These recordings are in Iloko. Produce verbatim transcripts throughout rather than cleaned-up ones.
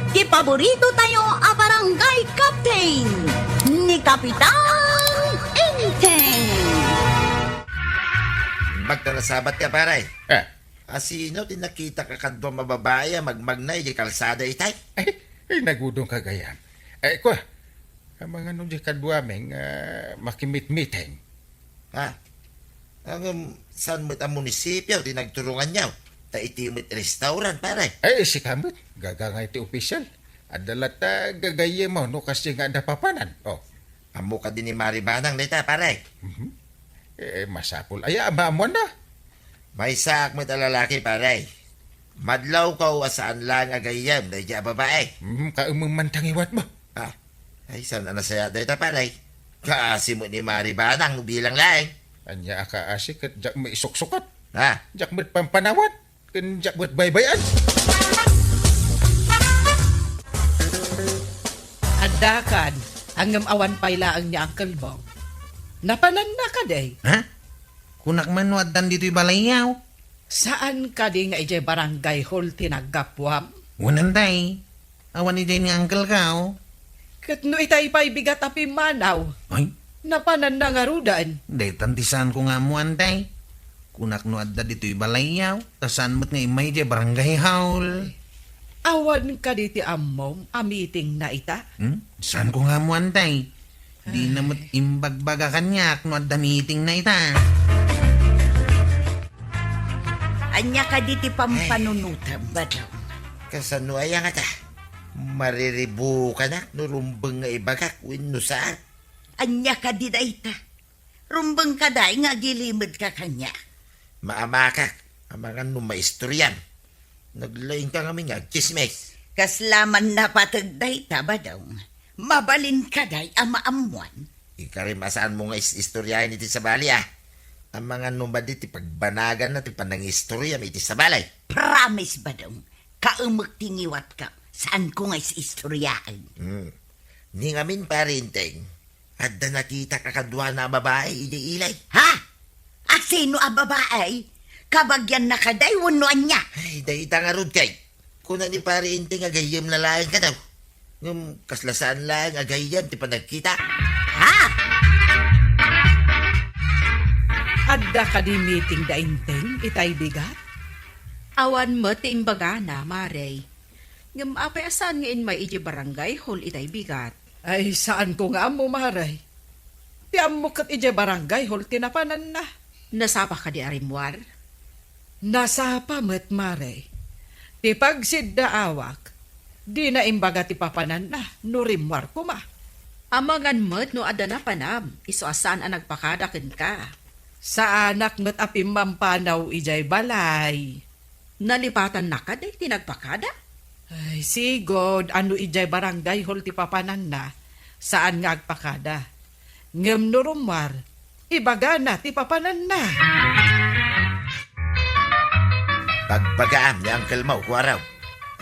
Ti paborito tayo a barangay captain, ni Kapitan Enteng. Magkanasabat ka, pare. Eh. Asino ti nakita ka kadua a babae a magmagna iti kalsada itay? Ay, ay, nagudong ka gayam. Ay, kwa, amangano di kadua, Meng, ah, makimitmiteng? Ha? Ngem, saan met a munisipyo ti nagturonganyo? Ta iti met restaurant, pare. Ay, sika met, gaga nga iti opisyal. Adda latta gagayyem no kasdi nga adda papanan. Oh. Ammo kadi ni Mari Banang dayta, pare? Mhm. Eh, masapul aya a maammuanna? Maysaak met a lalaki, pare. Madlawko a saan laeng a gayyem daydi a babae. Mhm, kaemem man ta ngiwatmo. Ah, ay, saan a nasayaat dayta, pare? Kaasi met ni Mari Banang bilang laeng. Ania a kaasi ket diak maisuksukat. Ha? Diak met pampanawat. Ken diak met baybay-an. Addakan, ngem awan pay laeng ni Uncle Bong. Napananna kadi? Ha? Kunak man no addan ditoy balayyo. Saan kadi nga idiay barangay hall ti naggapuam? Wen, Antay. Awan idiay ni Uncle ko. Ket no itay pay bigat a pimmanaw, ay, napananna ngaruden. Daytan ti saanko nga ammo, Antay. Kunak no adda ditoy balayyo, ta saan met nga immay idiay barangay hall. Awan kadi ti ammom a meetingna ita? Hmm? Saanko nga ammo, Antay. Dina met imbagbaga kaniak no adda meetingna ita. Ania kadi ti pampanunotem, Badong? Kasano aya ngata? Mariribukanak no rumbeng nga ibagak wenno saan? Ania kadi dayta? Rumbeng kadi nga agilimedka kaniak? Maamakak, amangan no maistoriam. Naglaingka ngamin nga agtsismis. Kasla man napateg dayta, Badong. Mabalin kadi a maammuan? Ikarim a saanmo nga is-istoriaen iti sabali, a. Amangan no madi ti pagbanaganna ti panangistoriam iti sabali. Promise, Badong. Kaemek ti ngiwatka. Saanko nga is-istoriaen. Hmm. Ni ngamin, Pare Enteng, adda nakitak a kaduana a babae idiay ilay. Ha? Asino a babae? Kabagianna kadi wenno ania? Ay, dayta ngarud kay. Kuna ni Pare Enteng a gayyemna laeng kano. Ngem kasla saan laeng a gayyem ti panagkita. Ha? Adda kadi meeting da Enteng itay bigat? Awan met ti imbagana, Mare. Ngem apay a saan nga immay idiay barangay hall itay bigat? Ay, saanko nga ammo, Mare. Ti ammok ket idiay barangay hall ti napananna. Nasapa kadi a rimmuar? Nasapa met, Mare. Ti pagsiddaawak, dina imbaga ti papananna no rimmuar koma. Amangan met no adda napanam, isu a saan a nagpakada kenka. Saanak met a pimmampanaw idiay balay. Nalipatanna kadi ti nagpakada? Ay, sigud, no idiay barangay hall ti papananna, saan nga agpakada. Ngem no rummuar, ibagana ti papananna. Pagbagaam ni Uncle Mau, kuaraw.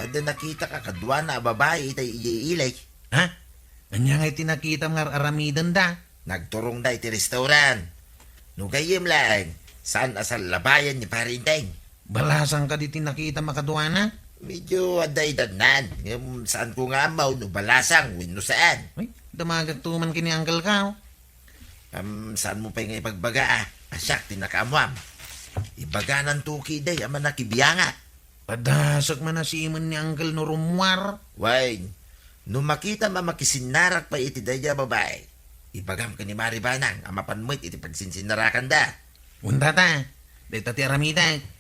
Adda nakitak a kaduana a babae itay idiay ilay. Ha? Ania ngay ti nakitam nga ar-aramidenda? Nagturongda iti restaurant. No gayyem laeng, saan a sallabayan ni Pare Enteng. Balasang kadi ti nakitam a kaduana? Medyo adda edadnan, ngem saanko nga ammo no balasang wenno saan. Ay, damagakto man ken ni Uncle ko. Am, saanmo pay nga ipagbaga, a? A siak ti nakaammuam. Ibagananto ketdi a manakibiangak. Padasek man a simen ni Uncle no rummuar. Wen, no makitam a makisinnarak pay iti daydiay a babae, ibagam ken ni Mari Banang a mapan met iti pagsinsinnarakanda. Wen, tata, dayta ti aramidek.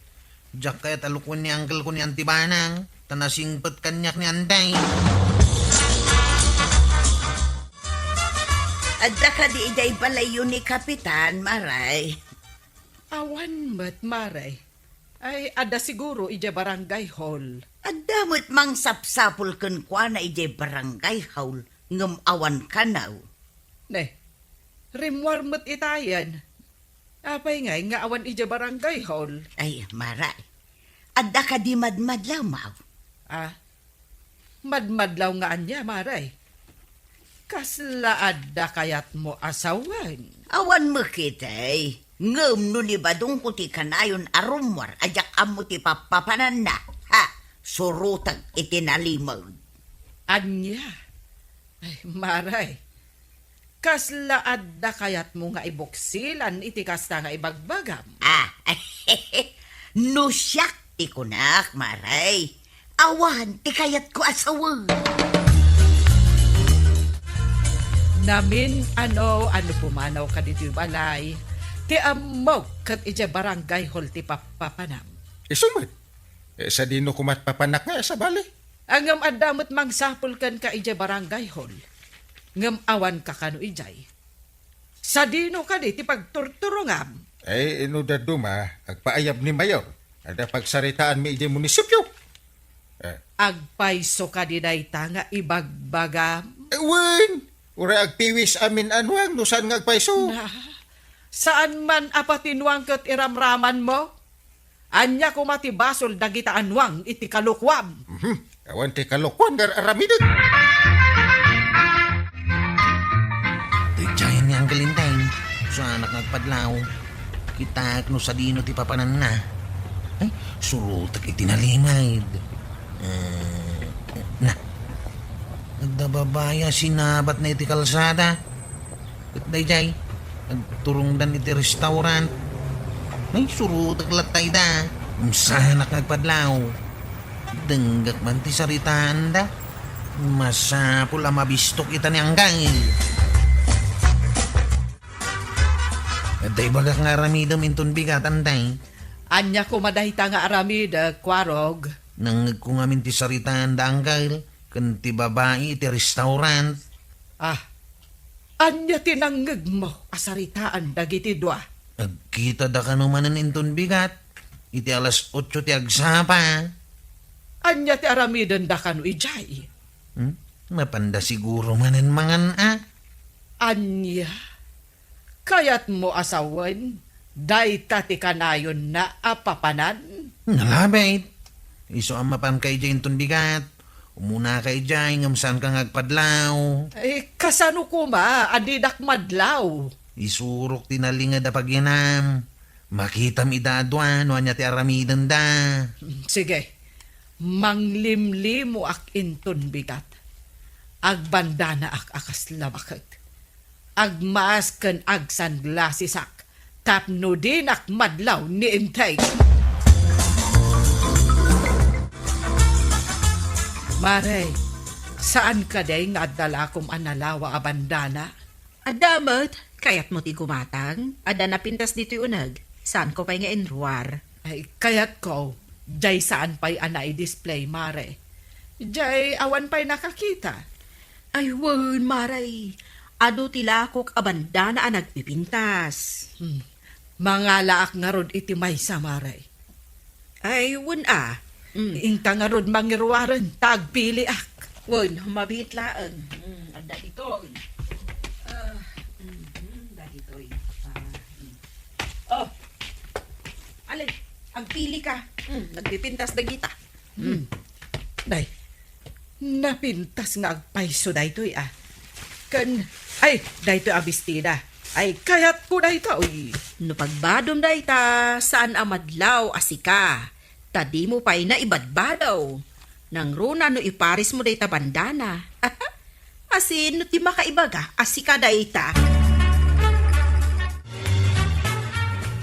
Diak kayat a lukuen ni Uncle ko ni Auntie Banang, ta nasingpet kaniak ni Antay. Adda kadi idiay balayyo ni Kapitan, Mare? Awan met, Mare. Ay, adda siguro idiay barangay hall. Adda met mangsapsapul kenkuana idiay barangay hall, ngem awan kano. Ne, rimmuar met itayen. Apay ngay nga awan idiay barangay hall? Ay, Mare, adda kadi madmadlaw, Mau? Ah, madmadlaw nga ania, Mare? Kasla adda kayatmo a sawen? Awan met ketdi. Ngem no ni Badongko ti kanayon a rummuar a diak ammo ti pappapananna, ha, surotek iti nalimed. Ania? Ay, Mare, kasla adda kayatmo nga ibuksilan iti kasta nga ibagbagam? Ah, no siak ti kunak, Mare, awan ti kayatko a sawen. Namin-ano a no pumanawka ditoy balay, ti ammok ket idiay barangay hall ti papapanam. Isu met? Eh, sadino koma ti papanak nga, sabali? Ngem adda met mangsapul kenka idiay barangay hall. Ngem awanka kano idiay. Sadino kadi ti pagturturongam? Ay, no dadduma, agpaayab ni Mayor. Adda pagsaritaanmi idiay munisipyo. Eh. Agpayso kadi dayta nga ibagbagam? Eh, wen! Uray agpiwis amin a nuang no saan nga agpayso. Na, saan man a pati nuang ket iramramanmo? Ania koma ti basol dagita a nuang iti kalokuam? Mhm. Awan ti kalokuan nga aramidek. Daydiay ni Uncle Enteng, saanak nga agpadlaw. Kitaek no sadino ti papananna. Ay, surotek iti nalinged. Eh, na. Adda babai a sinabatna iti kalsada. Ket daydiay, agturongdan iti restaurant. Ay, surotek latta ida. Saanak nga agpadlaw. Denggak man ti saritaanda. Masapul a mabistok ita ni Uncle. Adda ibagak nga aramidem inton bigat, Enteng. Ania koma dayta nga aramidek, Kuarog? Nangngegko ngamin ti saritaanda, Uncle, ken ti babai iti restaurant. Ah, ania ti nangngegmo a saritaan dagiti dua? Agkitada kano manen inton bigat, iti alas otso ti agsapa. Ania ti aramidenda kano idiay? Hmm? Napanda siguro manen mangan-a. Ania? Kayatmo a sawen, dayta ti kanayonna a papanan? Nalabit. Isu a mapanka idiay inton bigat. Umunaka idiay ngem saanka nga agpadlaw. Ay, kasano koma a didak madlaw? Isurok ti nalinged a pagyanam. Makitam ida a dua no ania ti aramidenda. Sige, manglimlimoak inton bigat. Agbandanaak a kasla baket. Agmask ken agsunglassesak tapno dinak madlaw ni Enteng. Mare, saan kadi nga adda lakom a nalawa a bandana? Adda met, kayatmo ti gumatang? Adda napintas ditoy uneg. Saanko pay nga inruar. Ay, kayatko, jay saan pay a nai-display, Mare. Jay awan pay nakakita. Ay, wen, Mare. Adu ti lakok a bandana a nagpipintas. Hmm. Mangalaak ngarud iti maysa, Mare. Ay, wen a. Mm. Inka ngarud mangiruaren, ta agpiliak. Wen, mabiit laeng. Mm, adda ditoy. Ah, mm, adda ditoy. Ah, mm. Oh. Ale, agpili ka. Mm, nagpipintas dagita. Mm. Day, napintas nga agpayso daytoy, ah. Ken, ay, daytoy a bestida. Ay, kayatko daytoy. No pagbadom dayta, saan a madlaw a sika. Ta dimo pay naibadbadaw. Nangruna no iparismo dayta bandana. Asin no ti makaibaga a sika dayta.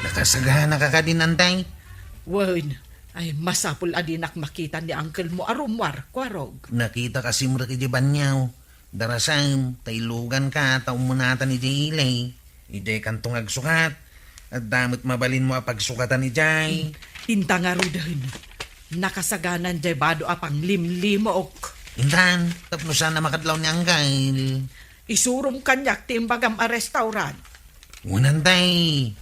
Nakasaganaka kadin, Enteng? Wen, ay masapul a dinak makita ni uncle mo a rummuar, Kuarog. Nakitak a simrek idiay banio. Darasem, ta iluganka, ta ummunatan idiay ili. Idiay kanto nga agsukat. Adda met mabalinmo a pagsukatan idiay. Inta ngaruden. Nakasaganan jay bado a panglimlimok. Intan, tapno saan a makadlaw ni Anggail. Isurom kaniak ti imbagam a restaurant. Wen, Enteng,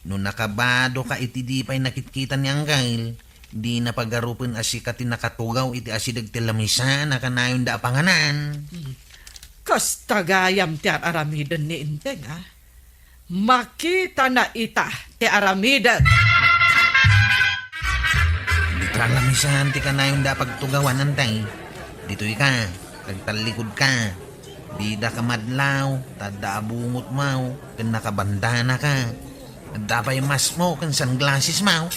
no nakabadoka iti di pay nakitkita ni Anggail, dina pagarupen a sika ti nakatugaw iti asideg ti lamisan a kanayonda a panganan. Hmm. Kasta gayam ti ar-aramiden ni Enteng, a. Makitana ita ti aramidek. Dita a lamisan ti kanayonda a pagtugawan, Enteng. Ditoyka, agtallikudka. Didaka madlaw, ta adda a bungotmo, ken nakabandanaka. Adda pay maskmo ken sunglassesmo.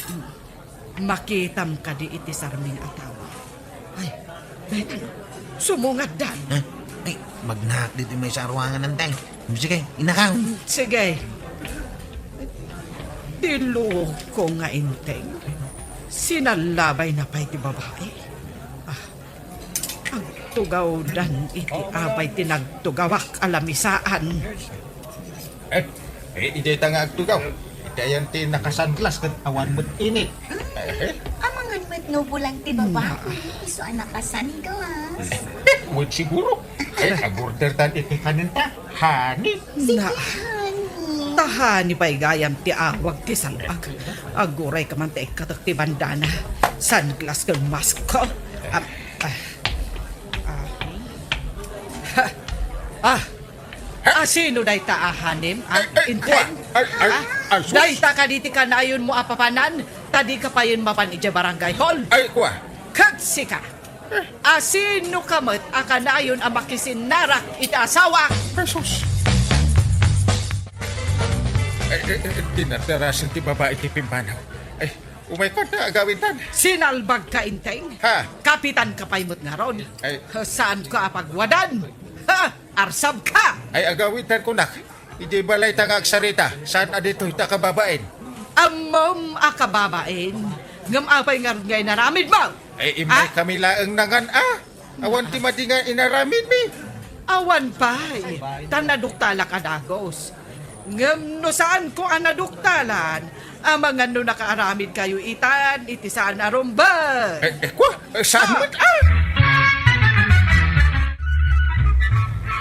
Makitam kadi iti sarming a tawa? Ay, daytoy. Sumungaddan. Ha? Ay, magnaak ditoy maysa a ruangan, Enteng. Sige, inakaw. Sige. Ti loko nga Enteng. Sinalabayna pay ti babai. Ah, agtugawdan iti apay ti nagtugawak a lamisaan. Eh, eh, iti ta nga agtugaw. Iti ayan ti nakasunglass ket awan met init. Eh, eh. Amangan met no bulan ti babai, isu a nakasunglass. Wen siguro. Eh, agorder tan iti kanenta. Honey. Sige, honey. Ta honey pay gayam ti awag ti salbag. Aguray ka man ta ikkatek ti bandana. Sunglass ken mask ko. Ah, ah, ah. Ha, ah, Asino dayta a honey, ah, Ay, ay, Enteng? Kua. Ay, ay, ah, ay, sus. Dayta kadi ti kanayonmo a papanan, ta dika payen mapan idiay barangay hall. Ay, kua. Ket sika, asino ka met a kanayon a makisinnarak iti asawak? Ay, sus. Ay, ay, ay, dinardarasen ti babai ti pimmanaw. Ay, umayka ta, agawidtan. Sinalbag ka, Enteng? Ha? Kapitan ka pay met ngarud. Ay. Saan ka a pagwadan? Ha? Arsab ka! Ay, agawidtan kunak. Idiay balay ta nga agsarita. Saan a ditoy ta kababain? Ammom a kababain. Ngem apay ngarud nga inaramidmo? Ay, immay kami laeng nangan, ah. Awan ti madi nga inaramidmi. Awan pay. Ta naduktalak a dagus. Ngem no saanko a naduktalan, amangan no nakaaramidkayo itan iti saan a rumbeng. Eh, eh, kua, eh, saan met, ah?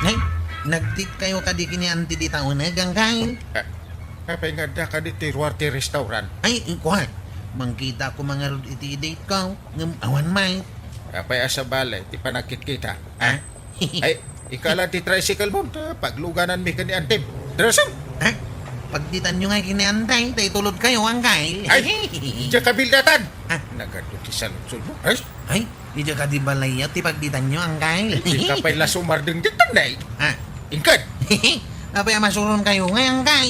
Nay, nagtitkayo kadi ken ni Auntie dita uneg, Angkay? Eh, apay nga adda kadi ti ruar ti restaurant? Ay, kua, mangkita ko man ngarud iti date ko, ngem awan met. Apay a sabali ti panagkitkita? Ah? Ay, ikala ti tricycle mo, ta paglugananmi ken ni Antem. Darasom! Ha? Pagditanyo nga ken ni Antay, ta itulodkayo, Angkay. Ay, idiay kabildatan! Ha? Nagadu ti saludsod mo. Ay? Ay, idiay kadi balay ti pagditanyo, Angkay. Idiay ka pay la sumardeng ditan, nay. Ha? Ingkad! Apay a masuronkayo ngay, Angkay?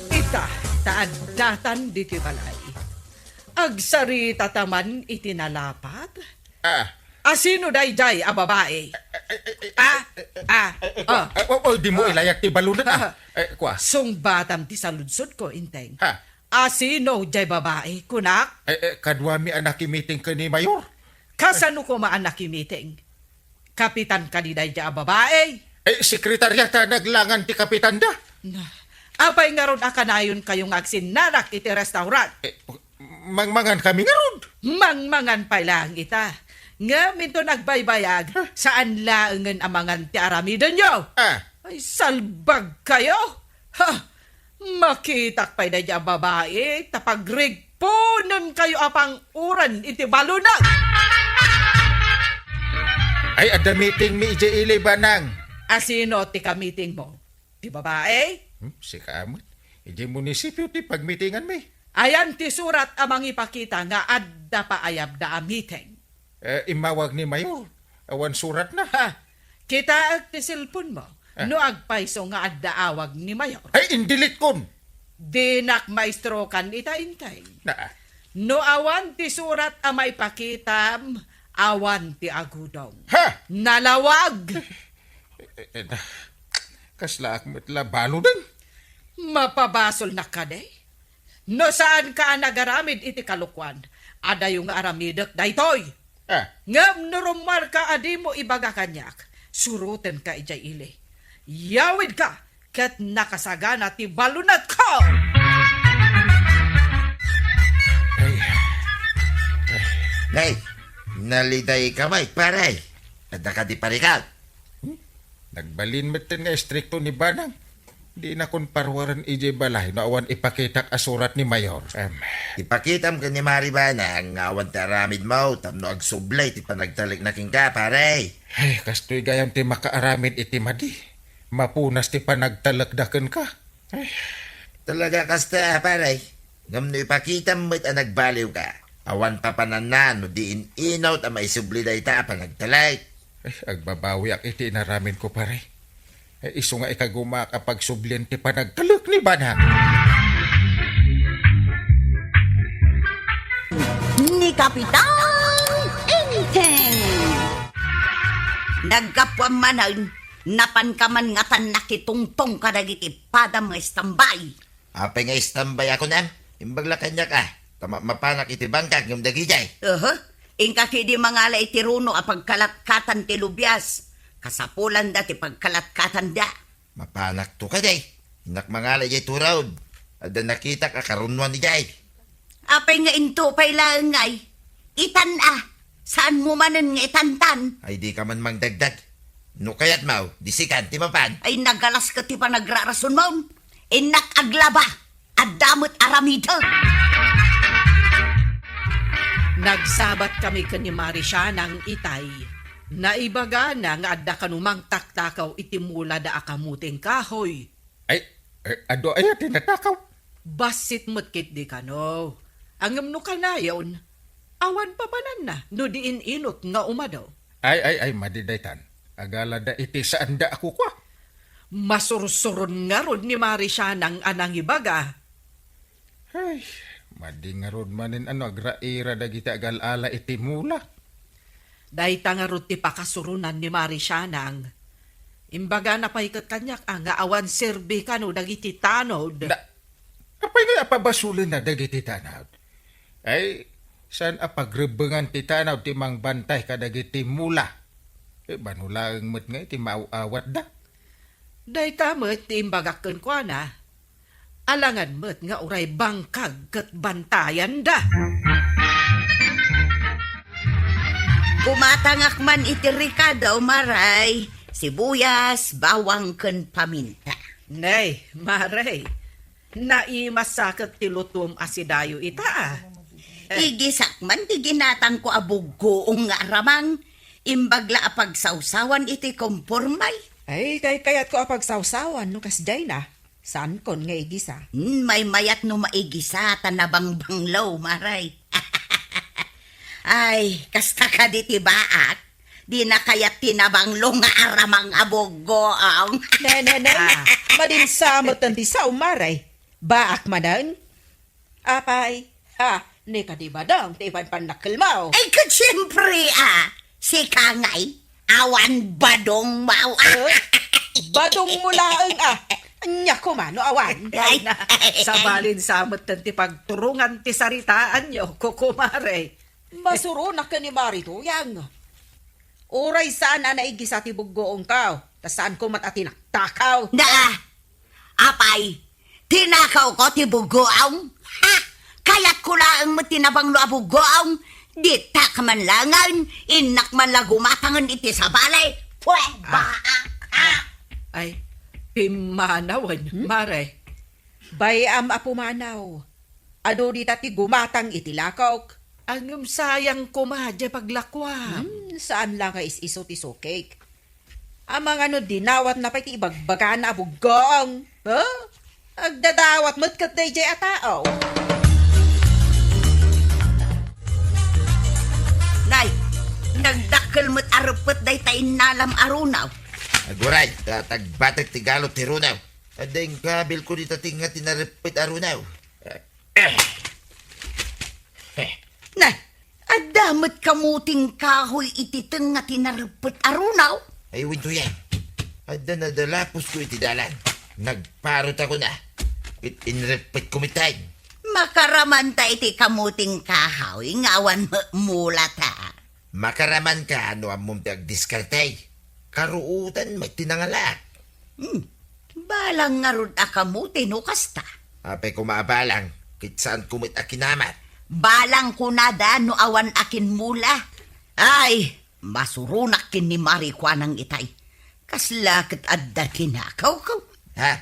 Ita, ta addatan ditoy balay. Agsarita ta man iti nalapat? Ah. Asino daydiay a babai? Ay, ay, ay, ay, Ah, ay, ay, ah, ay, ay, ah. Kua. Ay, oh, oh, di mo Ah. ilayat ti balonat, ah. Eh, kua. Sungbatam ti saludsodko, Inteng. Ha? Asino jay babai, kunak? Eh, eh, kaduami a nakimiting ken ni Mayor. Kasano koma a nakimiting? Kapitan kadi daydiay a babai? Eh, sekretarya ta naglangan ti kapitanda. Na, apay ngarud a kanayonkayo nga agsinnarak iti restaurant? Eh, mangmangan kami ngarud. Mangmangan pay laeng ita. Ngem inton agbaybayag, Huh? saan laengen a mangan ti aramidenyo? Ah. Ay, salbagkayo! Ha! Makitak pay daydiay a babai, ta pagrigponenkayo a pang-uran iti balonat. Ay, adda meetingmi idiay ili, Banang. Asino ti kamitingmo? Ti babai? Hmm, sika met. Idiay munisipio ti pagmitinganmi. Ayan ti surat a mangipakita nga adda paayabda a meeting. Eh, immawag ni Mayor. Awan suratna. Ha! Kitaek ti cellphone mo. Ah. No agpayso nga adda awag ni Mayor. Ay, indilitkon! Dinak maestrokan ita, Inteng. Naa. No awan ti surat a maipakitam, awan ti agudong. Ha! Nalawag! Eh, eh, na, kaslaak met la baluden. Mapabasolnak kadi? No saanka a nagaramid iti kalokuan, adayo nga aramidek daytoy. Ah. Ngem no rummuarka a dimo ibaga kaniak, surotenka idiay ili. Yawidka ket nakasagana ti balonatko! Ay. Nay, nalitayka met, pare. Adda kadi parikak? Hmm? Nagbalin metten nga istrikto ni Banang. Dinakon paruaren idiay balay no awan ipakitak a surat ni Mayor. Em. Ipakitam ken ni Mari Banang nga awan ti aramidmo tapno agsubli ti panagtalekna kenka, pare. Ay, kastoy gayam ti makaaramid iti madi. Mapunas ti panagtalekda kenka. Ay. Talaga kasta, pare. Ngem no ipakitam met a nagbaliwka, awan papananna no di in-inut a maisubli dayta a panagtalek. Ay, agbabawiak iti inaramidko, pare. Ay, isu nga ikagumaak a pagsublien ti panagtalek ni Banang. Ni Kapitan Enteng! Naggapuam manen, napanka man ngatan nakitungtong kadagiti padam nga istambay. Apay nga istambay a kunam? Imbag la kaniak a, ta ma-, mapanak iti bangkag ngem dagijay. Aha, inka ketdi mangala iti runo a pagkalatkatan ti lubias. Kasapulanda ti pagkalatkatanda. Mapanakto kadi. Innak mangala idiay turaod. Adda nakitak a karunoan idiay. Apay nga into pay laeng ngay? Itan a. Saanmo manen nga itantan? Ay, dika man mangdagdag. No kayatmo, di sikan ti mapan. Ay, nagalas ket ti panagrarasonmo. Innak aglaba. Adda met aramidek. Nagsabatkami ken ni Mari Sianang itay. Naibagana nga adda kano mangtaktakaw iti mulada a kamuteng kahoy. Ay, eh, adu aya ti natakaw? Bassit met ketdi kano. Ngem no kanayon, awan papananna no di in-inut nga umado. Ay, ay, ay, madi daytan. Agalada iti saanda a kukua. Masursuron ngarud ni Mari Sianang a nangibaga. Ay, madi ngarud manen a no agraira dagiti agal-ala iti mula. Dayta ngarud ti pakasuronan ni Mari Sianang. Imbagana pay ket kaniak a nga awan serbi kano dagiti tanod. Na, apay nga apabasolenna dagiti tanod? Ay, saan a pagrebbengan ti tanod ti mangbantay kadagiti mula? Eh, mano laeng met nga iti maaw-awatda. Dayta met ti imbagak kenkuana. Alangan met nga uray bangkag ket bantayanda. Gumatangak man iti rekado, Maray, sibuyas, bawang, ken paminta. Nay, Maray, naimasak ti lutom a sidayo ita, a. Igisak man ti ginatangko a buggoong nga aramang, imbag la a pagsawsawan iti kompormay. Ay, kaykayatko a pagsawsawan no kasdiay na. Saankon nga igisa. Hmm, maymayat no maigisa ta nabangbanglo, Maray. Ay, kasta kadi ti baak, di na kayat ti nabanglo nga aramang a buggoong. Ne, ne, ne. Ah. Madinsa met ti sao, Maray. Baak manen. Apay, ha, ni kadi badong ti ipanpannakkelmo? Ay, ket siempre, a, sika ngay, awan badongmo, a. Eh, badongmo laeng, a. Ania koma no awan? Ay, ay, na, ay. Sabalin sa met ti pagturongan ti saritaanyo, kukumare. Masuronak ken ni Mari Tuyang. Uray saan a naigisa ti buggoongko, ta saanko met a tinaktakaw. Na, Apay, tinakawko ti buggoong? Ha? Kayatko laeng met ti nabanglo a buggoong. Ditak man laengen, innak man la gumatangen iti sabali. Pwe, ah, baak, ah. Ay, pimmanawen, hmm? Mare. Bay-am a pumanaw. Adu dita ti gumatang iti lakok. Ngem sayang koma diay paglakuam. Hmm, saan la nga is-isu ti sukik. Amangan no dinawatna pay ti ibagbagana a buggoong. Ha? Agdadawat met ket daydiay a tao. Nay, nagdakkel met a reppet dayta innalam a runaw. Aguray, ta-, tagbatek ti galot ti runaw. Adda inkabilko dita tengnga ti nareppet a runaw. Eh, eh. Nay, adda met kamuteng kahoy iti tengnga ti nareppet a runaw? Ay, wen Tuyang. Adda nadalaposko iti dalan. Nagparotakon a. Ket inreppetko met pay. Makaramanta iti kamuteng kahoy nga awan met mulata. Makaramanka no ammom ti agdiskarte. Karuotan met ti nangalaak. Hmm. Balang ngarud a kamote no kasta. Apay koma a balang, ket saanko met a kinamat. Balang kunada no awan a kinmula. Ay, masuronak ken ni Mari kuanang itay. Kasla ket adda tinakawko. Ha?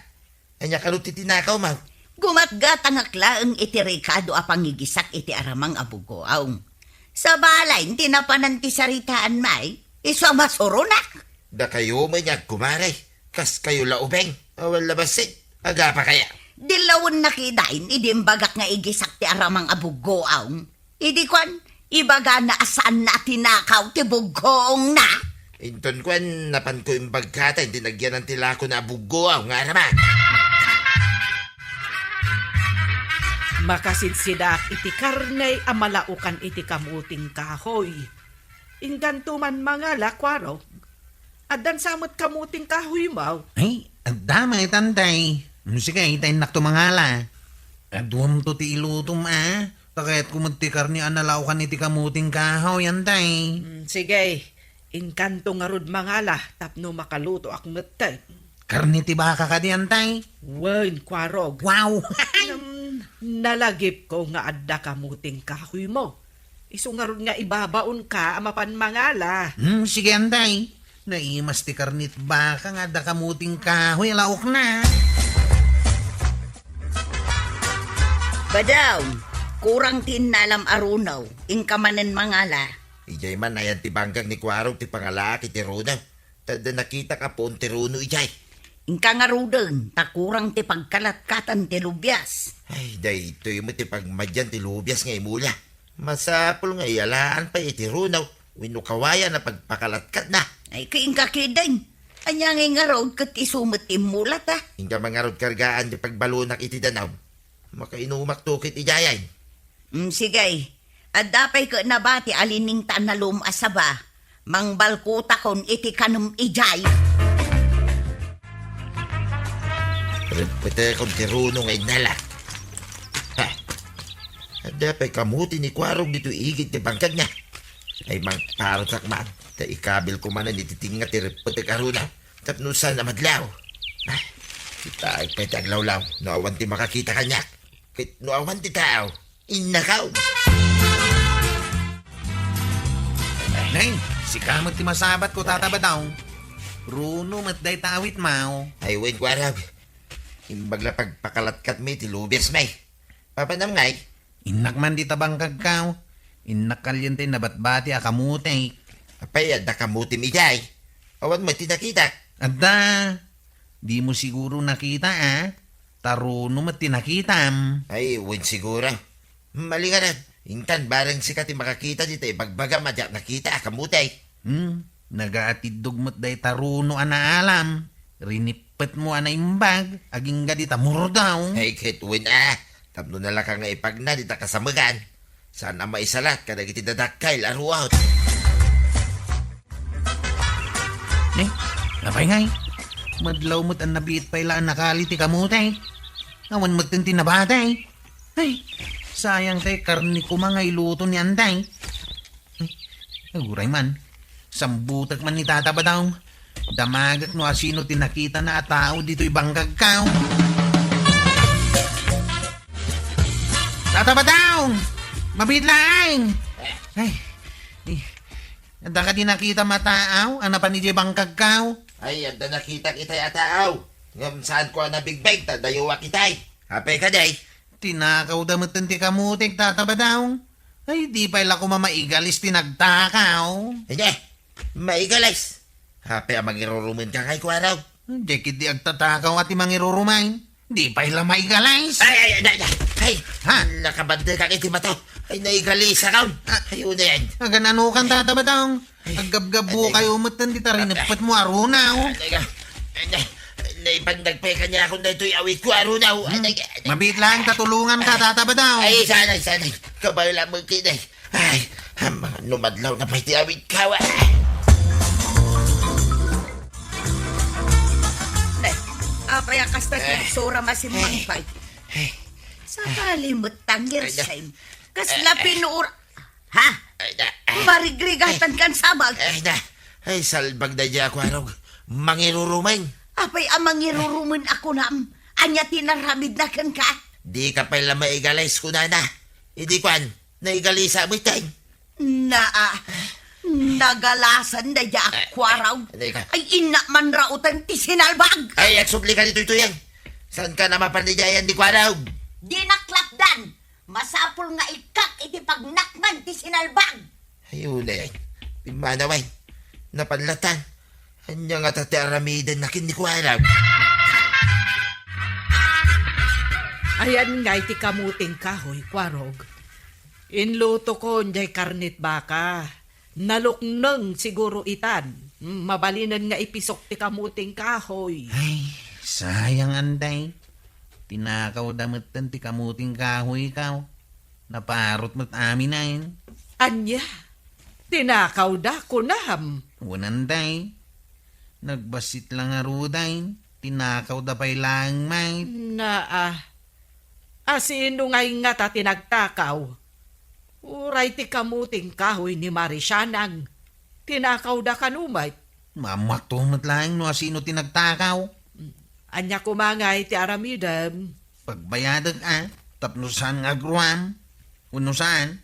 Ania kano ti tinakawmo? Gumatgatangak laeng iti rekado a pangigisak iti aramang a buggoong. Sabali, ti napanan ti saritaanmi, isu a masuronak. Dakayo met nga agkumare, kaskayo la ubing, awan la bassit, agapa kaya? Dilawennak idiay, idi imbagak nga igisak ti aramang a buggoong. Idi kuan, ibagana a saanna a tinakaw ti buggoongna. Inton kuan, napanko imbagkata, inti nagyanan ti lakona a buggoong nga aramang. Makasidsidaak iti karne a malaokan iti kamuting kahoy. Inkanto man mangala, Kuarog. Addan sa met kamuting kahoymo? Ay, adda met, Antay. Mm, sige, ta innakto mangala. Aduamto ti ilutom, a. Ta kayatko met ti karne a nalaokan iti kamuting kahoy, Antay. Mm, sige. Inkanto ngarud mangala tapno makalutoak metten. Karne ti baka kadi, Antay? Wen, Kuarog. Wow! Ngem, nalagipko nga adda kamuting kahoymo. Isu ngarud nga ibabaonka a mapan mangala. Hmm, sige, Antay. Naimas ti karne ti baka nga adda kamuting kahoy a laokna. Badaw, kurang ti innalam a runo. Inka manen mangala. Idiay man, ayan ti bangkag ni Kuarog ti pangalaak iti runo. Ta adda nakitak a puon ti runo idiay. Inka ngaruden, ta kurang ti pagkalatkatan ti lubias. Ay, daytoy met ti pagmadian ti lubias nga imula. Masapul nga iyalaan pay iti runo wenno kawayan a pagpakalatkatna. Ay, ket inka ketdin. Ania ngay ngarud ket isu met ti immulata? Inka man ngarud kargaan ti pagbalonak iti danum. Makainumakto ket idiay. Mm, sige. Adda pay ket nabati a liningta a nalum a saba. Mangbalkutakon iti kanem idiay. Reppetekon ti runo nga innala. Ha? Adda pay kamuti ni Kuarog ditoy igid ti bangkagna. Ay, mangparutak man, ta ikabilko manen iti tengnga ti reppetek a runo tapno saan a madlaw. Ah, kitaek pay ti aglawlaw no awan ti makakita kaniak. Ket no awan ti tao, innakaw. Nay, sika met ti masabatko, Tata Badaw. Runo met dayta awitmo. Ay, wen, Kuarog. Imbag la pagpakalatkatmi ti lubiasmi. Papanam ngay? Innak man dita bangkagko. Innak kalien ti nabatbati a kamuti. Apay, adda kamutim idiay? Awan met ti nakitak. Adda. Dimo siguro nakita, a? Ta runo met ti nakitam. Ay, wen siguro. Malinganan, intan bareng sika ti makakita dita ibagbagam a diak nakita a kamuti. Hmm, nagaatiddog met dayta runo a naalam. Rinippetmo a naimbag, agingga dita murdaw. Ay, ket wen a. Tapno nalaka nga ipagna dita kasamegan. Saan a maisalat kadagiti dadakkel a ruot. Ne, apay ngay? Madlaw met a nabiit pay la a nakali ti kamuti. Awan metten ti nabati. Ay, sayang tay karne koma nga iluto ni Antay. Ay, aguray man. Sambutek man ni Tata Badaw. Damagek no asino ti nakitana a tao ditoy bangkagko. Tata Badaw! Mabiit laeng! Ay, eh, adda kadi nakitam a tao a napan idiay bangkagko? Ay, adda nakitak itay a tao. Ngem saanko a nabigbeg ta dayuak itay. Apay kadi? Tinakawda metten ti kamutik, Tata Badaw. Ay, di pay la koma maigalis ti nagtakaw. Anya, maigalis? Apay a mangirurumenka ngay, Kuarog? Diay ketdi agtatakaw a ti mangirurumen. Di pay la maigalis. Ay, ay, ay, ay, ay. Ha? Nakabandekak iti mata. Ay, naigalis akon. Ah. Ay, unen. Agan-anokan, Tata Badaw? Ay, aggabgabbukayo metten dita rineppetmo a runo. Ay, ay, ay, naipandag pay kaniakon daytoy awitko a runo. Hmm. Ay, ay, ay. Mabiit laeng ta tulonganka, Tata Badaw. Ay, sanay, sanay. Kabay laeng ketdi. Ay, amangan no madlawna pay ti awitko, a. Nay, apay a kasta ti Eh. Sura masimmangpay? Eh. Sakali met tangirsen. Kasla Eh. pinuor-, Ha? Ay, na, ay. Marigrigatankan sabag. Ay, na. Ay, salbag daydiay a Kuarog. Mangirurumen. Apay a mangirurumen a kunam? Ania ti inaramidna kenka? Dika pay la maigalis, kunana. Idi kuan, naigalisak metten. Naa, nagalasan daydiay a Kuarog. Ay, ay, ay. Ay, innak manraoten ti sinalbag. Ay, agsublika ditoy tuyen. Saanka a mapan idiay a Kuarog? Dinak lapdan. Masapul nga ikkak iti pagnakman ti sinalbag. Ay, unen. Pimmanawen. Napan latta. Ania ngata ti aramidenna ken ni Kuarog? Ayan ngay ti kamuting kahoy, Kuarog. Inlutokon diay karne ti baka. Nalukneng siguro itan. Mabalinen nga ipisok ti kamuting kahoy. Ay, sayang, Antay. Tinakawda metten ti kamuting kahoykaw. Naparot met amin, ay. Ania? Tinakawda, kunam? Wen, anday. Nagbassit la ngaruden, tinakawda pay laeng met. Naa. A, sino ngay ngata ti nagtakaw? Uray ti kamuting kahoy ni Mari Sianang, tinakawda kano met? Maammoakto met laeng no asino ti nagtakaw. Ania koma ngay ti aramidem? Pagbayadek a, tapno saan nga agruam. Wenno saan,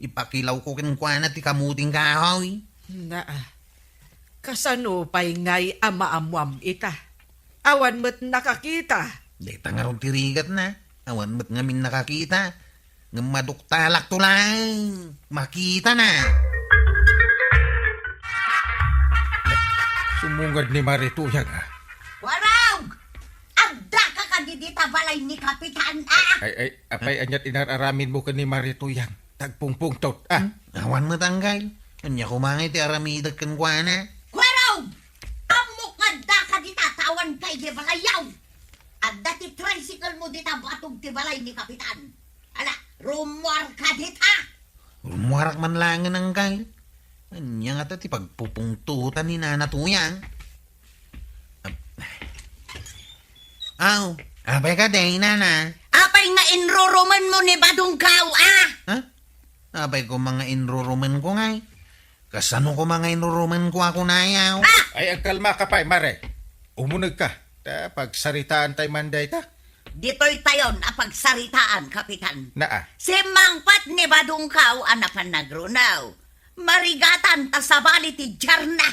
ipakilawko kenkuana ti kamuting kahoy. Naa. Kasano pay ngay a maammuam ita? Awan met nakakita. Dayta ngarud ti rigatna. Awan met ngamin nakakita. Ngem maduktalakto laeng. Makitana. Sumungad ni Mari Tuyang, a. Warog! Addaka kadi dita balay ni Kapitan, a? Ay, ay, apay, aniat inar-aramidmo ken ni Mari Tuyang? Tagpungpungtot, a? Hmm? Awan met, anggal. Ania koma ngay ti aramidek kenkuana? Warog! Ammok nga addaka dita, ta awanka idi balayaw. Adda ti tricycle mo dita batog ti balay ni Kapitan. Ala, rummuarka dita. Rummuarak man laengen, anggal. Ania ngata ti pagpupungtotan ni Nana Tuyang? Ap-, aw, apay kadi, Nana? Apay nga inrurumenmo ni Badongkaw, a? Ha? Apay koma nga inrurumenko ngay? Kasano koma nga inrurumenko a kunayaw? Ah! Ay, agkalmaka pay, Mare. Umunegka. Ta, pagsaritaantay man dayta. Ditoytayon a pagsaritaan, Kapitan. Naa. Simmangpet ni Badongkaw a napan nagrunaw. Marigatan ta sabali ti diarna.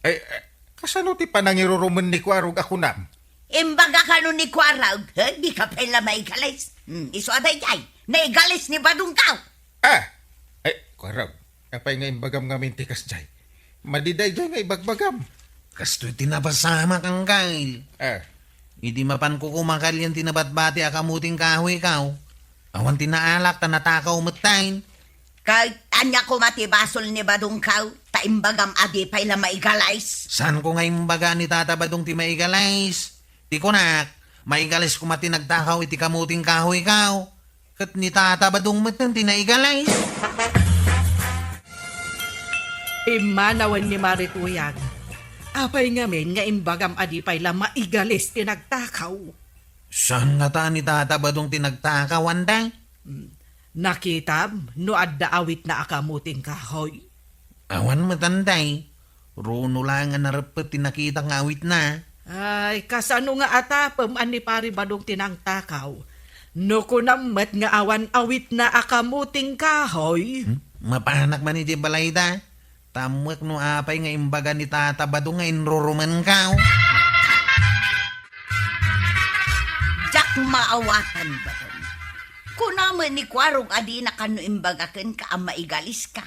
Ay, eh, kasano ti panangirurumen ni Kuarog a kunam? Imbaga kano ni Kuarog, he, dika pay la maigalis. Hmm, isu a daydiay, naigalis ni Badongkaw. Ah! Ay, Kuarog, apay nga imbagam ngamin ti kasdiay? Madi daydiay nga ibagbagam. Kastoy ti napasamak, anggal. Ah. Idi mapanko kumakalian ti nabatbati a kamuting kahoykaw, awan ti naalak ta natakaw metten. Ket ania koma ti basol ni Badongkaw, ta imbagam a di pay la maigalis? Saanko nga imbaga ni Tata Badong ti maigalis? Ti kunak, maigalis koma ti nagtakaw iti kamuting kahoykaw. Ket ni Tata Badong metten ti naigalis. Immanawen ni Mari Tuyang. Apay ngamin nga imbagam a di pay la maigalis ti nagtakaw? Saan ngata ni Tata Badong ti nagtakaw, anday? Hmm. Nakitam no adda awitna a kamuting kahoy? Awan met, anday. Runo laeng a nareppet ti nakitak nga awitna. Ay, kasano nga atapem a ni Pari Badong ti nangtakaw? No kunam met nga awan awitna a kamuting kahoy? Hmm? Mapanak man iti balayda. Tammek no apay nga imbaga ni Tata Badong nga inrurumenkaw. Diak maawatan, Badong. Kuna met ni Kuarog a dina kano imbaga kenka a maigaliska.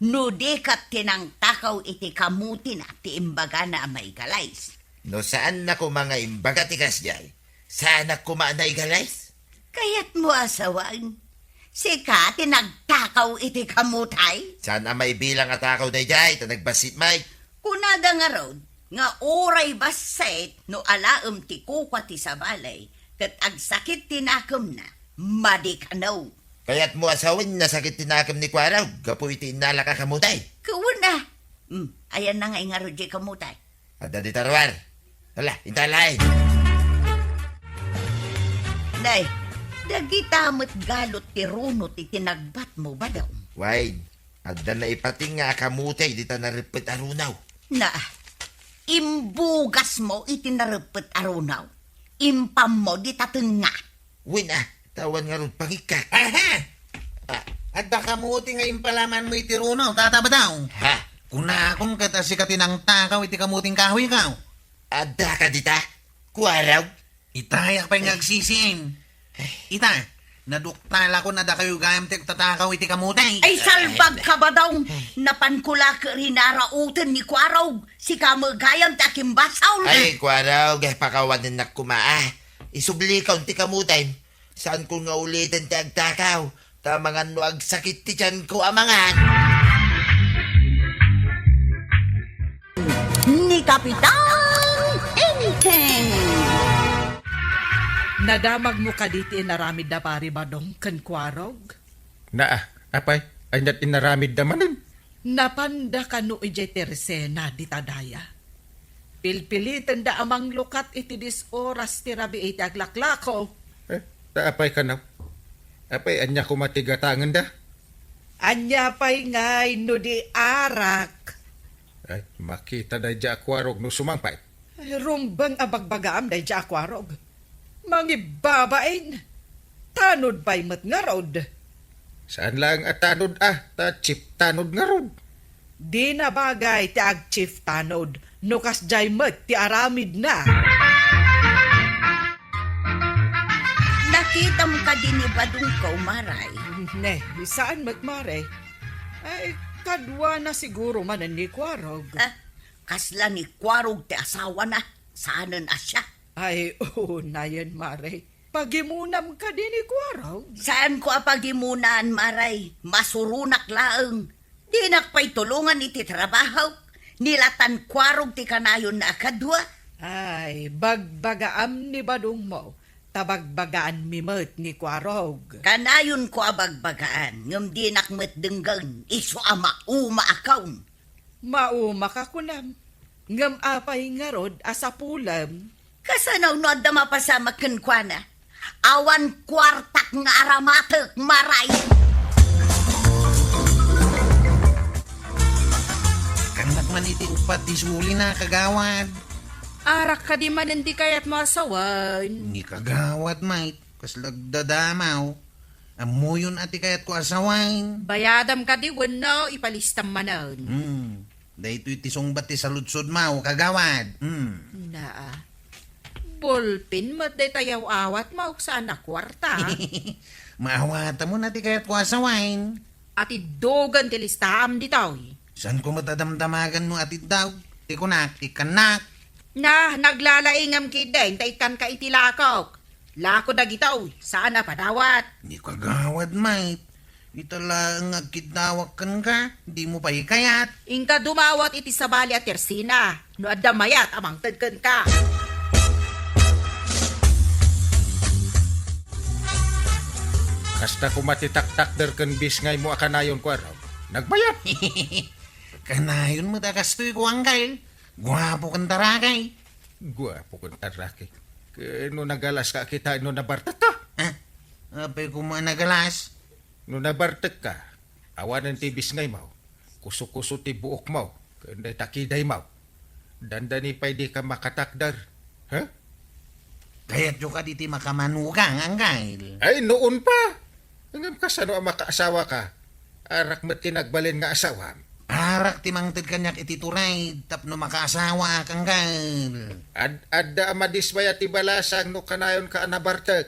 No di ket ti nangtakaw iti kamutina ti imbagana a maigalis. No saanna koma nga imbaga ti kasdiay, saanak koma a naigalis? Kayatmo a sawen, sika ti nagtakaw iti kamutay? Saan a maibilang a takaw daydiay, ta nagbassit met. Kunada ngarud nga uray bassit no alaem ti kukua ti sabali, ket agsakit ti nakemna, madi kano. Kayatmo a sawen, nasakit ti nakem ni Kuarog gapu iti innalak a kamutay. Kuna. Hmm, ayanna ngay ngarud diay kamutay? Adda dita ruar. Hala, inta laeng. Nay, dagita met galut ti runot iti nagbatmo, Badong. Wen, adda naipatinga a kamutay dita nareppet a runaw. Na, imbugasmo iti nareppet a runaw. Impammo dita tengnga. Wen a, ta awan ngarud pangikkak. Aha! Ah, adda kamuti nga impalamanmo iti runaw, Tata Badong. Ha? Kunakon ket a sika ti nangtakaw iti kamuting kahoykaw. Addaka dita? Kuarog? Itayak pay nga agsisiim. Ita, naduktalakon a dakayo gayam ti agtatakaw iti kamuti. Ay, salbagka, Badong! Napanko la ket rinarauten ni Kuarog. Sika met gayam ti akimbasol. Ay, Kuarog, eh, pakawanennak koma, ah. Isublikaon ti kamutim. Saanko nga uliten ti agtakaw, ta amangan no agsakit ti tianko amangan. Ni Kapitan Enteng. Nadamagmo kadi ti inaramidda Pari Badong ken Kuarog? Naa, apay, ania ti inaramidda manen? Napanda kano idiay tersena dita daya. Pilpilitenda a manglukat iti dis oras ti rabii ti aglaklako. Eh, ta apay kano? Apay, ania koma ti gatangenda? Ania pay ngay no di arak? Ay, makita daydi a Kuarog no sumangpet. Ay, rumbeng a bagbagaam daydi a Kuarog. Mangibabain. Tanod pay met ngarud. Saan laeng a tanod a, ta chief tanod ngarud. Di nabagay ti ag-chief tanod no kasdiay met ti aramidna. Nakitam kadi ni Badongko, Maray? Ne, saan met, Mare. Ay, kaduana siguro manen ni Kuarog. Ah, kasla ni Kuarog ti asawana, saanen a siak. Ay, unayen, Mare. Pagimunam kadi ni Kuarog? Saanko a pagimunaan, Maray. Masuronak laeng. Dinak pay tulongan iti trabahok. Nilatan Kuarog ti kanayonna a kadua. Ay, bagbagaam ni Badongmo, ta bagbagaanmi met ni Kuarog. Kanayonko a bagbagaan, ngem dinak met denggen, isu a mauma a kaon. Maumaka kunam, ngem apay ngarud a sapulem? Kasano no adda mapasamak kenkuana? Awan kuartak nga aramatek, Maray. Kannak man iti uppat ti sulina, kagawad. Arak kadi manen ti kayatmo a sawen? Ni kagawad, Mike, kasla agdadamaw. Ammoyon a ti kayatko a sawen. Bayadam kadi wenno ipalistam manen? Hmm. Daytoy ti sungbat ti saludsodmo, kagawad. Hmm. Naa. Bulpin met dayta yaw-awatmo, saan a kuarta. Maawatamon a ti kayatko a sawen. Atiddogen ti listaam ditoy. Saanko met a damdamagan no atiddog ti kunak, ikkannak. Na, naglalaingam ketdin ta ikkanka iti lakok. Lako dagitoy, saan a padawat. Ni kagawad, Mike. Ita laeng nga agkiddawak kenka, dimo pay kayat. Inka dumawat iti sabali a tersena, no adda mayat a mangted kenka. Kasta koma ti taktakder ken bisngaymo a kanayon, Kuarog. Nagbayat. Kanayon met a kastoy, Kuangkal. Guapo ken tarakay. Guapo ken tarakay. Ken no nagalas ka, kita no nabartek ka. Ah, apay koma a nagalas? No nabartek ka, awanen ti bisngaymo, kuso-kuso ti buokmo, ken dayta kidaymo. Dandani pay dika makatakder. Ha? Kayatyo kadi ti makamanugang, Angkel? Ay, noon pa. Ngem kasano a makaasawaka? Arak met ti nagbalin nga asawam. Arak ti mangted kaniak iti turay tapno makaasawaak, Angkel. Ad-, adda a madismayat ti balasang no kanayonka a nabartek.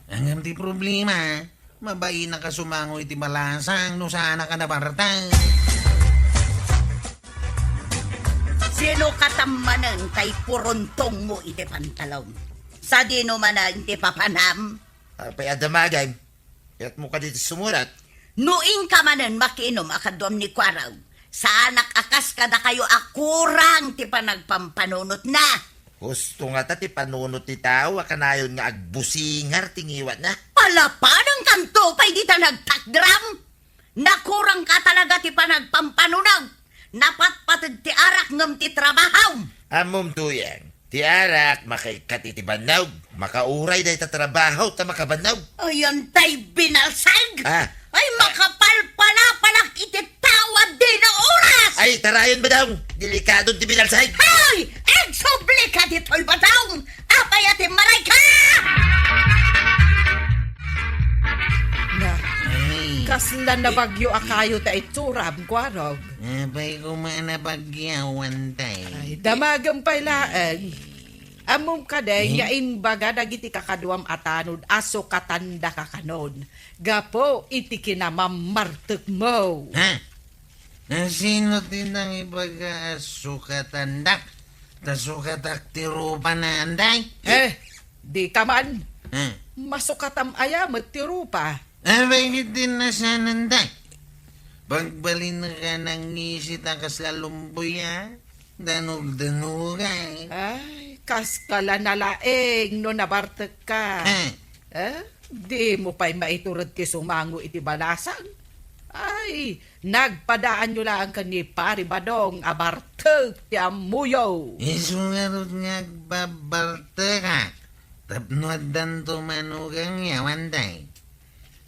Ngem ti problema, mabainaka sumango iti balasang no saanak a nabartek. Sino katammanen tay puruntongmo iti pantalon? Sadino manen ti papanam? Apay a damagan? Kayatmo kadi ti sumurat? No inka manen makiinum a kaduam ni Kuarog, saanak a kas kadakayo a kurang ti panagpampanunotna. Husto ngata ti panunot ti tao a kanayon nga agbusingar ti ngiwatna. Palapanangkanto pay dita nagtakderam? Nakurangka talaga ti panagpampanunog. Napatpateg ti arak ngem ti trabahom. Ammom, Tuyang, ti arak makaikkat iti bannog. Makauray dayta trabaho ta makabannog. Ay, antay binalsag! Ah. Ay, makapalpalapalak iti tao a dina oras! Ay, tarayon, Badong! Delikadon ti binalsag! Hay! Agsubli ka ditoy, Badong! Apay a timmaray ka? Na, ay, kasla nabagyo a kayo ta itsuram, Kuarog. Apay koma a nabagyo, Antay. Ay, damagem pay laeng. Ammom kadi nga imbaga dagiti kakaduam a tanod a sukatandaka kanon gapu iti kinamammartekmo. Ha? Sino ti nangibaga a sukatandak? Ta sukatak ti rupana, Antay? Eh, dika man. Hmm. Masukatam aya met ti rupa? Apay ket ti nasanan, Tay? Pagbalinka nangngisi ta kasla lumboy a danugdanugay. Ay, Kaskala na laeng no nabartekka. Eh? Eh? Dimo pay maitured ti sumango iti balasang? Ay, nagpadaanyo laeng ken ni Pari Badong a bartek ti ammoyo. Isu ngarud nga agbabartekak tapno addanto manugang yawan day.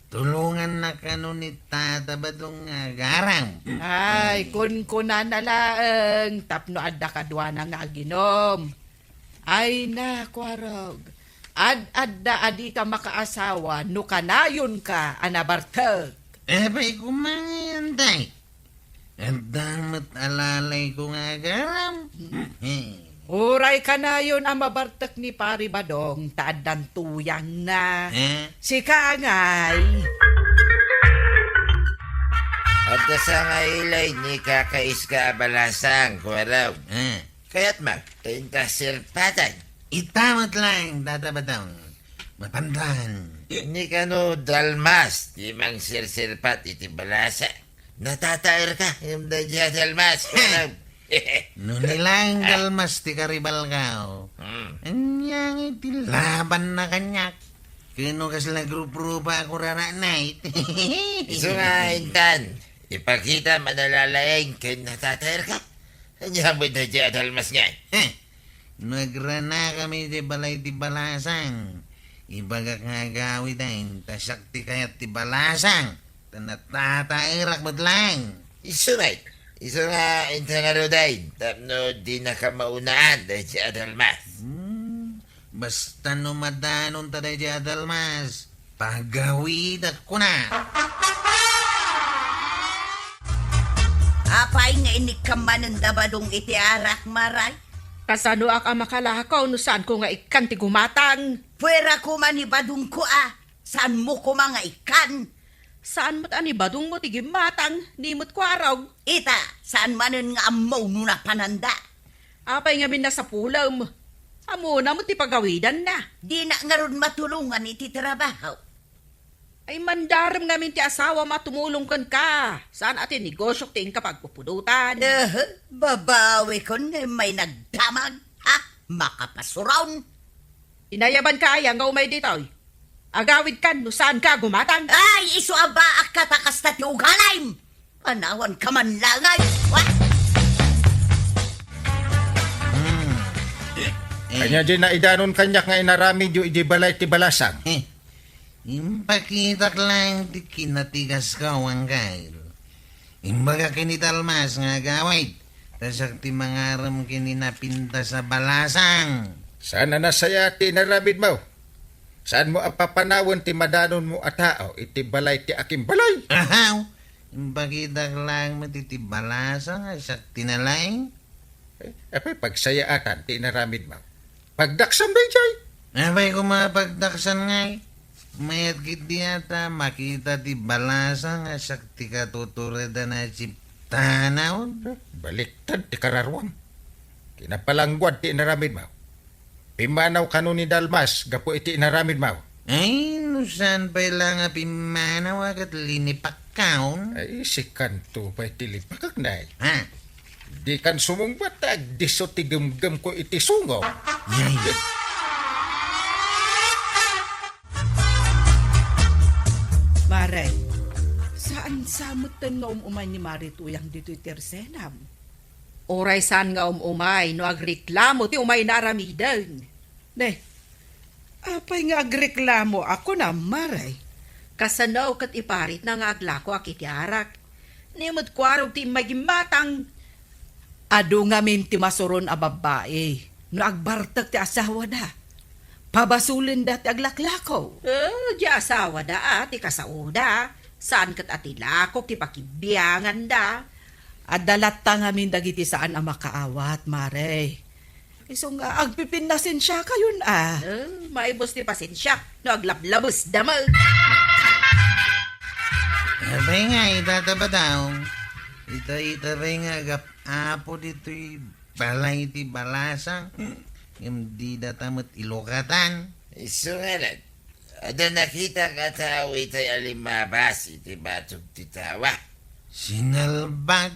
Tulongannak kano ni Tata Badong nga agaram. Ay, kunkunana laeng tapno adda kaduana nga aginom. Ay na, Kuarog. Ad-adda a dika makaasawa no kanayonka a nabartek. Apay koma ngay, Antay? Adda met alalayko nga agaram. Uray kanayon a mabartek ni Pari Badong ta addan tuyangna. Eh? Sika ngay. Adda sa nga ilay ni kakaiska a balasang, Kuarog. Eh? Kayat man, ta inta sirpatan. Ita met laeng, Tata Badong. Mapandan. Ni kano dalmas, ti mangsirsirpat iti balasa. Natataerka, ngem daydiay a dalmas. No ni laeng dalmas ti karibalko. Hmm. Ania ngay ti labanna kaniak? Ken no kasla grup-grupa a kurara night. Isu nga intan, ipakitam a nalalaeng ken natataerka. Ania met daydiay a dalmas ngay? Heh. No agranakami iti balay ti balasang, ibagak nga agawiden, ta siak ti kayat ti balasang, ta natataerak met laeng. Isu met, isu nga inta ngaruden, tapno dinaka maunaan daydiay a dalmas. Hmm, basta no madanonta daydiay a dalmas, pagawidak kuna. Apay nga inikkam manen da Badong iti arak, Maray? Kasanoak a makalakaw no saanko nga ikkan ti gumatang? Puera koma ni Badongko a, saanmo koma nga ikkan? Saan met a ni Badongmo ti gimmatang, ni met Kuarog? Ita, saan manen nga ammo no napananda. Apay ngamin nasapulem? Ammona met ti pagawidanna. Dina ngarud matulongan iti trabaho. Ay, mandarem ngamin ti asawam a tumulong kenka. Saan a ti negosiok ti inka pagpupudotan. Eh, babawikon nga immay nagdamag. Ha? Makapasuron. Inayabanka aya nga umay ditoy? Agawidkan no saanka a gumatang. Ay, isu a baakka ta kasta ti ugalim. Panawanka man laeng. Wa? Hmm. Eh, eh. Ania diay naidanon kaniak nga inaramidyo idiay balay ti balasang? Eh, impakitak laeng ti kinatigasko, Angkel. Imbagak ken ni dalmas nga agawid, ta siak ti mangarem ken ni napintas a balasang. Saan a nasayaat ti inaramidmo? Saanmo a papanawen ti madanonmo a tao iti balay ti akimbalay? Ahaw! Impakitak laeng met iti balasang a siak ti nalaing. Eh, apay pagsayaatan ti inaramidmo? Pagdaksam daydiay. Apay koma pagdaksan ngay? Mayat ketdi a ta makita ti balasang a siak ti katuturedan a siptanaw. Eh, baliktad ti kararuam. Kinapalangguad ti inaramidmo. Pimmanaw kano ni dalmas gapu iti inaramidmo. Ay, no saan pay la nga pimmanaw a ket linipakkaon. Ay, sikanto pay ti lipakak, nay. Ha? Dikan sumungbat ta agdisso ti gemgemko iti sungo. Yay. Mare, saan sa metten nga um-umay ni Mare Tuyang ditoy tersenam? Uray saan nga um-umay no agreklamo ti umayna aramiden. Ne, apay nga agreklamo a kunam, Mare? Kasano ket iparitna nga aglakoak iti arak? Ni met Kuarog ti immay gimmatang. Adu ngamin ti masuron a babbai no agbartek ti asawada. Pabasolenda ti aglaklako. Eh, di asawada a ti kasaoda. Saan ket a ti lakok ti pakibianganda. Adda latta ngamin dagiti saan a makaawat, Mare. Isu nga agpipinnasensiakayon a. Eh, maibus ti pasensiak no aglablabesda met. Apay nga, Tata Badong. Ita, ita pay nga agap-apo ditoy balay ti balasang. Ngem didata met ilukatan. Isu ngarud, adda nakitak a tao itay a limmabas iti batog ti tawa. Sinalbag?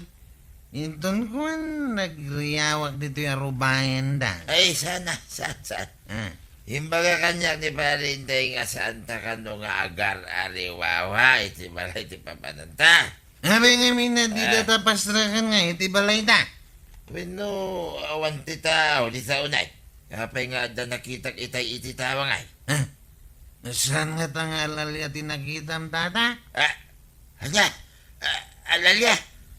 Inton kuan, nagriawak ditoy a rubayenda. Ay, saan, saan, saan? Ah. Imbaga kaniak ni Pare Inday nga saanta kano nga agar-ariwawa iti balay ti papananta. Apay ngamin a dita ta pasraken nga iti balayta? Wenno, awan ti tao, di sa unay. Apay nga adda nakitak itay iti tawangay? Ah, saan ngata nga alalia ti nakitam, tata? Ah, ania? Ah, alalia?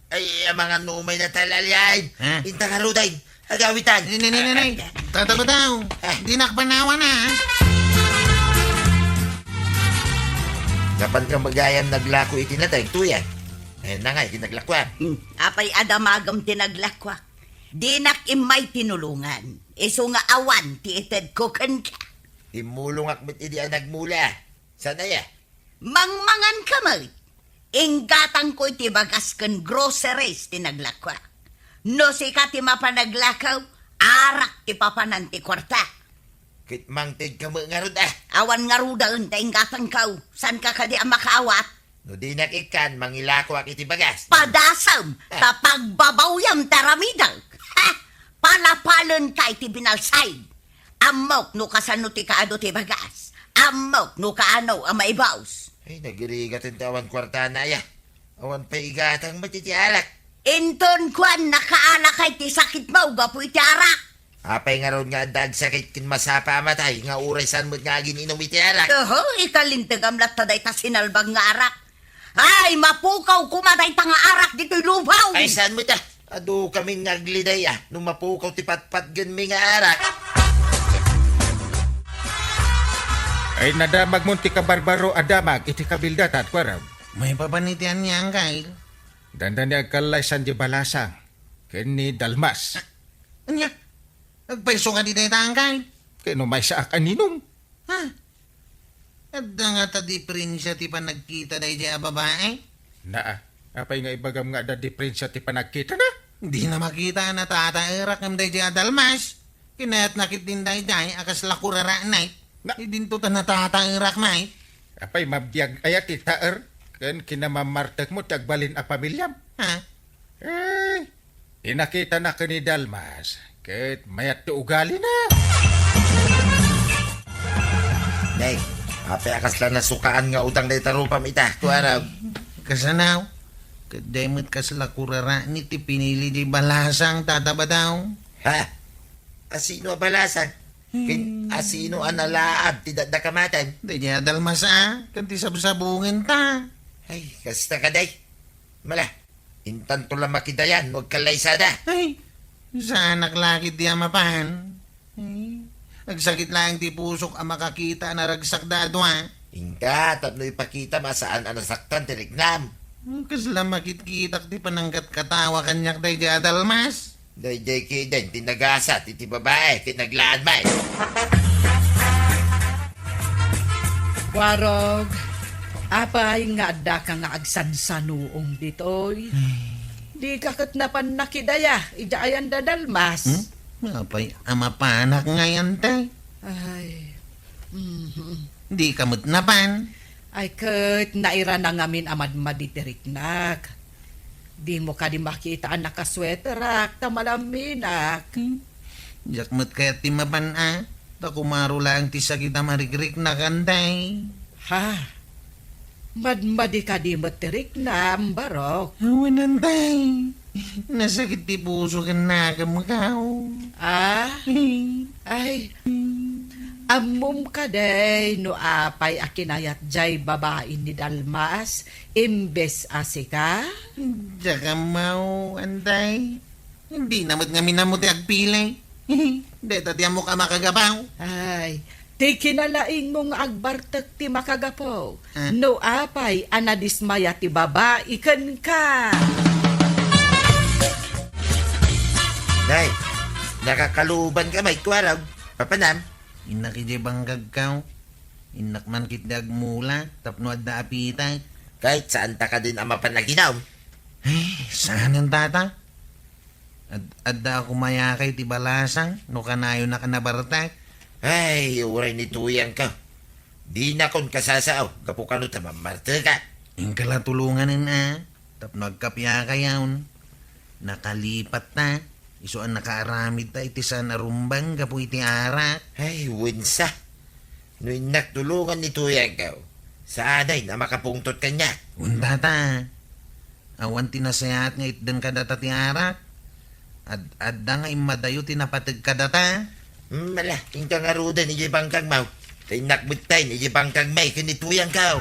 Ay, amangan no umay na ta alaliaen. Ha? Inta ngaruden. Agawitan. Nay, nay, nay, nay, nay. Ah, ah, Tata Bataw, ah. Dinak panawan, ha? Napan ka magayam naglako iti natay, tuyan. Ay, nangay, di naglakuan. Hmm. Apay a damagem ti naglakuak? Dinak immay tinulongan. Isu nga awan ti itedko kenka. Immulongak met idi a nagmula. Saan aya? Mangmangan ka met. Inggatangko iti bagas ken groceries ti naglakuak. No sika ti mapan naglakew, arak ti papanan ti kuarta. Ket mangted ka met ngarud, ah. Awan ngaruden ta inggatangko. Saan ka kadi a makaawat? No dinak ikkan, mangilakoak iti bagas. Padasem, ah, ta pagbabawyam ti aramidek. Ha! Palapalen ka iti binalsay. Ammok no kasano ti kaadu ti bagas. Ammok no kaano a maibaus. Ay, nagirigaten ta awan kuartana aya. Awan pay igatang met iti arak. Inton kuan, nakaalakay ti sakitmo gapu iti arak. Apay ngarud nga adda agsakit ken masapa a matay nga uray saan met nga agin-inum iti arak? Oho, ikalinteg am latta dayta sinalbag nga arak. Ay, mapukaw koma dayta nga arak ditoy lubaw! Ay, saan met, ah? Adu kami nga agliday, ah, no mapukaw ti patpatgenmi nga arak. Ay, nadamagmon ti kabarbaro a damag iti kabildatan, kuarog. Maipapan iti ania, Angkel? Dandani agkallaysan di Balasang ken ni Dalmas. Ania? Agpayso kadi dayta, Angkel? Ket no maysaak a ninong? Ha? Adda ngata diferensia ti panagkita daydiay a babai? Naa, apay nga ibagam nga adda diferensia ti panagkitana? Dina makita a natataerak ngem daydiay a Dalmas. Kinayatna ketdin daydiay a kasla kurarana. Na- Idinto ta natataerak met. Apay mabiag aya ti taer ken kinamammartekmo ti agbalin a pamiliam? Ha? Eh, Ti nakitana ken ni Dalmas, ket mayat ti ugalina. Nay, apay a kasla nasukaan nga utang dayta rupam ita, kuarog? Kasano? Ket dayta met kasla kurarani ti pinili di Balasang, Tata Bataw. Ha? Asino a Balasang? Ken asino a nalaad ti dakdakamaten? Daydiay a Dalmas a, ken ti sabsabungenta. Ay, kasta kadi. Mala, intanto la makidayan no agkallaysada. Ay, saanak la ketdi a mapan. Ay, agsakit laeng ti pusok a makakita a naragsakda a dua. Inka, tapno ipakitam a saan a nasaktan ti riknam. Kasla makitkitak ti panangkatkatawa kaniak daydiay a Dalmas. Daydiay ketdin ti nagasat iti babai ket naglaad met. Kuarog, apay nga addaka nga agsansanuong ditoy? Ay. Dika ket napan nakidaya idiay ayan da Dalmas? Hmm? Apay a mapanak ngay, Antay? Ay. Mhm. Dika met napan? Ay, ket nairana ngamin a madmadi ti riknak. Dimo kadi makita a nakasweterak ta malamminak. Hmm. Diak met kayat ti mapan a, ta kumaro laeng ti sakit a marikriknak, Antay. Ha? Madmadi kadi met ti riknam, Barok? Awan, Antay. Nasakit ti puso ken nakemko. Ah? Ay, ammom kadi no apay a kinayat jay babai ni Dalmas imbes a sika? Diak ammo, Antay. Dina met ngamin ammo ti agpili. Dayta ti ammok a makagapu. Ay, ti kinalaingmo nga agbartek ti makagapu. Ah. No apay a nadismaya ti babai kenka. Nay, nakakaluobanka met, kuarog. Papanam? Innak idiay bangkagko. Innak man ketdi agmula tapno adda apitak. Ket saanta kadin a mapan aginum? Ay, saanen, Tata. Ad-, adda a kumayakay ti Balasang no kanayonak a nabartek. Ay, uray ni Tuyangko. Dinakon kasasao gapu kano ta mammarteka. Inka la tulonganen a, tapno agkapiakayon. Nakalipat ta. Isu a nakaaramid ta iti saan a rumbeng gapu iti arak. Ay, wensa. No innak tulongan ni Tuyangko, saanen a makapungtot kaniak. Unta ta. Awan ti nasayaat nga itdeng kadata ti arak. Ad-, adda nga immadayo ti napateg kadata. Hmm, ala, inka ngaruden iti bangkagmo. Ta innak metten iti bangkagmi ken ni Tuyangko.